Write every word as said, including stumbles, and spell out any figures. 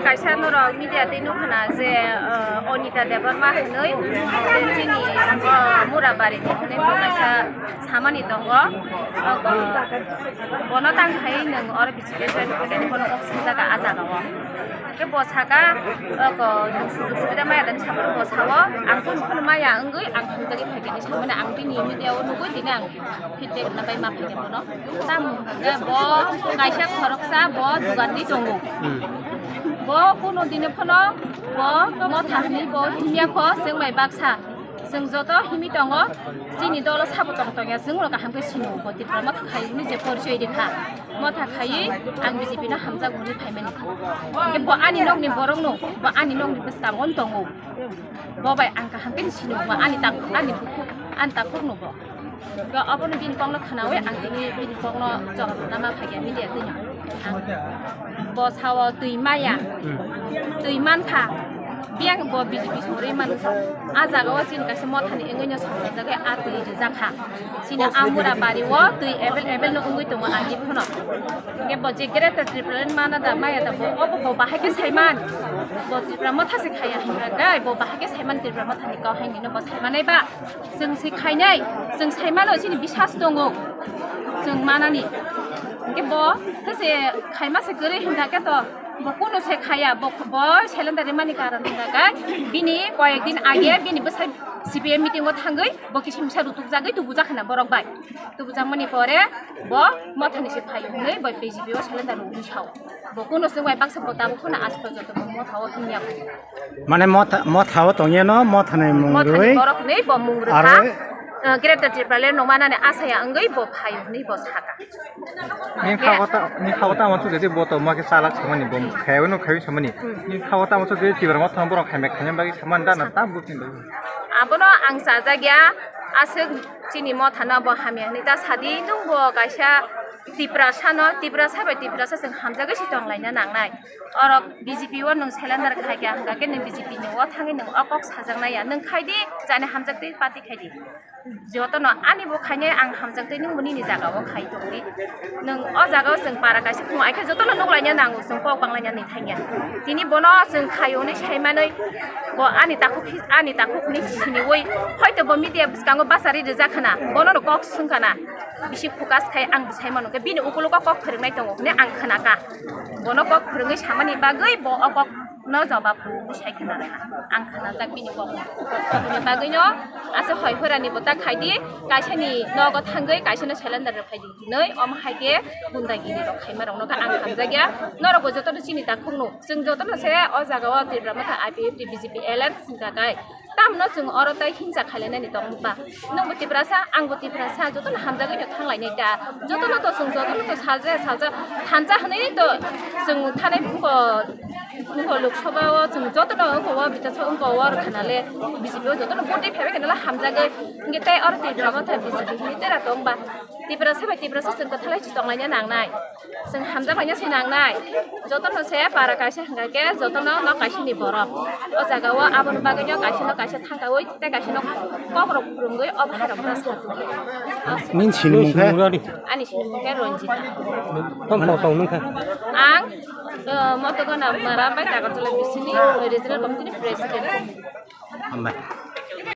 Kaisa norok media tei nukha na je, uh, Onita Debbarma hinwi, je chini, uh, Murabari ni hinwi bo kaisa samani tongo. Uh, bono tang khai nwng oro bichike join khaikhe bono kok sumjak a jaga o. Khe bo saka, uh, ko nwng sujuk subida maya dani saphuru bo sao, ang phunu phunu maya wngwi ang hamjagwi phaikhe hinwi samani ang bini media o nugwi tini ang feedback rwna bai ma phaikhe bono. Tamo hwnkhe bo kaisa khoroksa bo dugan ni tongo. Hmm. Bo kuno dini phano bo motha hinwi bo himya kho chwng bai baksa. Chwng joto himwi tongo, chini dolo sabo tong tongya chwng rok kaham khe sino bo Tipra motha khai hwnwi je porichoi rikha. Motha khaiwi ang B J P no hamjak hwnwi phaimani. Hwnkhe bo ani nokni borokno, bo ani nokni bwskango tongo. Bo bai ang kaham khe sino, bo ani tak, ani bukhuk, ani takhukno bo. Ga obono bini kokno khwnawi ang tini bini kokno jawab rwna ma phaikha media twino. Ang bo sao twi maya, hmm, twi mankha, biyang bo B J P songri manu. A jaga o chini kaisa mothani wngwi no songwi jagwi a twi rijak kha. Chini a Murabari o twi available no wngwi tongo ang ni phano. Hwnkhe bo je Greater Tipraland mana da maya da bo obo bo bahai khe saiman. Bo Tipra motha se khaya hwnkha gai bo bahai khe saiman Tipra mothani kok hai nino bo saimanai ba. Chwng se khainai, chwng saimano chini bisas tongo, chwng manani. Hwnkhe bo khe se khaima se kwrwi hwnkha khe to, bo kuno se khaya, bo, bo cylinder rimani karon hwnkha khe bini koyek din age bini bwsai C P M meeting o thangwi bo kisa misa rutukjagwi tubujak khna borok bai. Tubujakmani pore bo mothani se phaio hwnwi bo B J P o cylinder rwwi sao. Bo kuno se bai baksa bo tabuk phano aswk joto bo motha o himya. Mane motha, motha o tongya no, motha ni mung rwi. Mothani borok ni bo mung rwkha. Aro, uh, Greater Tipraland no manani asaya wngwi bo phaio hwnwi bo saka. Ni kha kota, ni kha kota mo chukjadi bo to mo khe chalak samani bo khaywi no khaywi samani. Hmm. Ni kha kota mo chukjadi Tipra motha borok khaimya khaimya bagwi samani da na ta bukin do. Abono ang chajakya aswk chini motha no bo hamya hwnwi ta sadi nung bo kaisa Tiprasa no, Tiprasa bai Tiprasa chwng hamjagwi se tonglaina nangnai. Oro B J P o nwng cylinder khaikha hwnkha khe nwng B J P ni o thangwi nwng o kok sajaknai ya. Nwng khai di, jani hamjak twi party khai di. Jotono ani bo khainai ang hamjak twi nwng bo nini jaga o khai tong di. Nwng o jaga o chwng para kaisa phung ai khe jotono nuk laina nango, chwng kok bang laina ni thangya. Tini bono chwng khai hwnwi sai manwi bo ani takhuk, ani takhuk ni siniwi hoito bo media bwskango bachari rijak khna, bono no kok swng khna. Bisi focus khai ang bwsai mano khe bini ukulogo kok phwrwngnai tongo hwnwi ang khna kha. Bono kok phwrwngwi samani bagwi bo o kok no jawab rwwi sai khna rwkha. Ang khnajak bini kok. Bini bagwi no asa hoi hora ni bota khai di, kaisa ni nogo thangwi kaisa no cylinder rw phai di hinwi omo hai khe gundagiri rok khaima rok no khe ang hamjak ya. Norok bo joto no chini ta khung no, chwng joto no se o jaga o Tipra Motha I P F T B J P alliance wngkha kai. Tamno chwng oro tei himsa khailainani tongmokha. Nwngbo Tiprasa, angbo Tiprasa, jotono hamjagwino thanglainai da. Jotono to chwng jotono to salja salja thansa hwnwi to chwng thanai wngkha, wngkha Lok Sabha o chwng jotono wngkha o Bidhan Sabha wngkha o rwkha nale B J P o jotono vote phaibai khe nala hamjagwi. Hwnkhe tei oro Tipra Motha B J P hinwi tera tongba. Tiprasa bai Tiprasa chwng kwthalai se tonglaina nangnai. Chwng hamjak laina se nangnai. Jotono se para kaisa hwnkha khe jotono nok kaisa ni borok. O jaga o aboni bagwi no kaisa no kaisa thangkaui tei kaisa no kok rok phwrwngwi o bahai rok ta sa tongo. Nini sinimung khe? Ani sinimung khe Ranjita. Tamo tong nung kha? Ang, uh, Motogana Mara bai Agartala bisini regional committee ni president. Hambai.